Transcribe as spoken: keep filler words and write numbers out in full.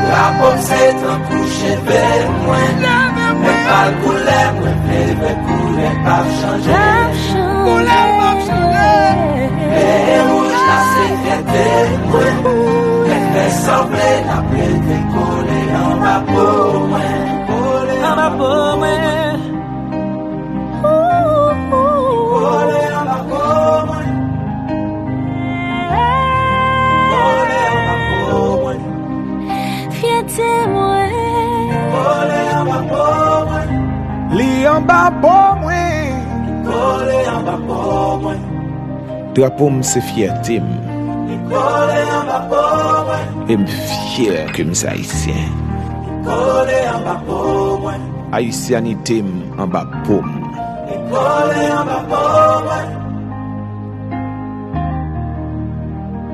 Drapo m se tankou cheve mwen, men pa l koulè mwen vle vè, koulè p ap chanje. Koulè p ap chanje. Vè wouj la se fyète mwen, men fè sa w vle, n ap rete kole anba po mwen. Anba po mwen. Kole anba po mwen. Kole anba po mwen. Fyète mwen. Kole anba po mwen. Li anba po mwen. Kole anba po mwen. Drapo m se fyète m. Li kole anba po mwen. E m fyè ke m se ayisyen. Li kole anba po mwen. Ayisyanite m anba po m. Li kole anba po mwen.